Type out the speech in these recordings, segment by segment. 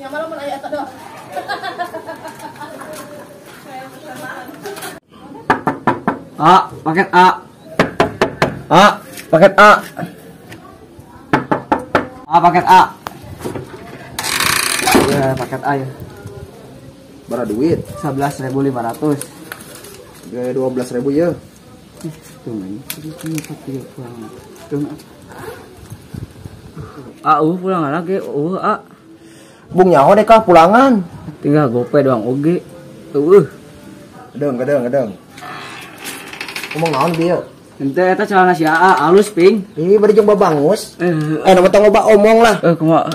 Nyaman lamun aya eta doh. A, paket A. A, paket A. A, paket A. Ya, paket A ya. Berapa duit? 11.500. Gaya 12.000 ya. Tuh ini, pulang. Tuh. A, pulang lagi. A. Bung nyaho deh kah pulangan. Tinggal gope doang oge. Tuh. Gedeng. Ngomong naon bieu? Ente eta celana si AA alus ping. Ih, bari jeung babangus. Nama tong loba omong lah. Kumaha?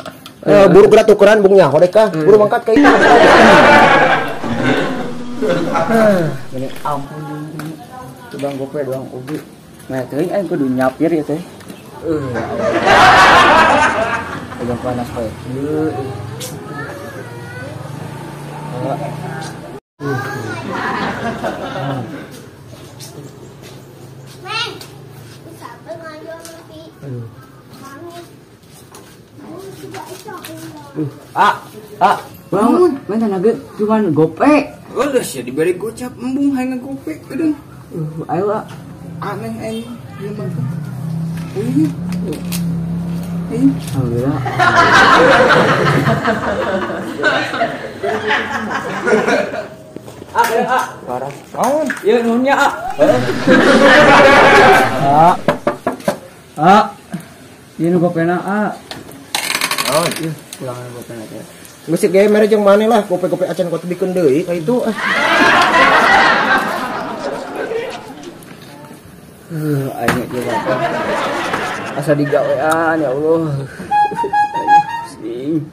Buru geura tukeran bung nyaho deh kah. Buru mangkat ka itu. Ini ampun. Tukang gope doang oge. Nah, teuing aing kudu nyapir ya teh. Pegang panas poe. A, bangun, main tenaga cuman gope. Udah sih diberi gocap embung hayang gope gedeng. Ayo A. Aneh aing ieu mah. Ini. Alhamdulillah. A, A. Parah. Naon? Ieu nuhunnya A. A. A. Ieu nu gopena A. Naon? Ieu pulangan gopena teh. Geus ge mere jeung maneh lah, gope-gope acan kuat bikeun deui ka itu. Aing ge bapak. Asa digawean ya Allah. Pusing.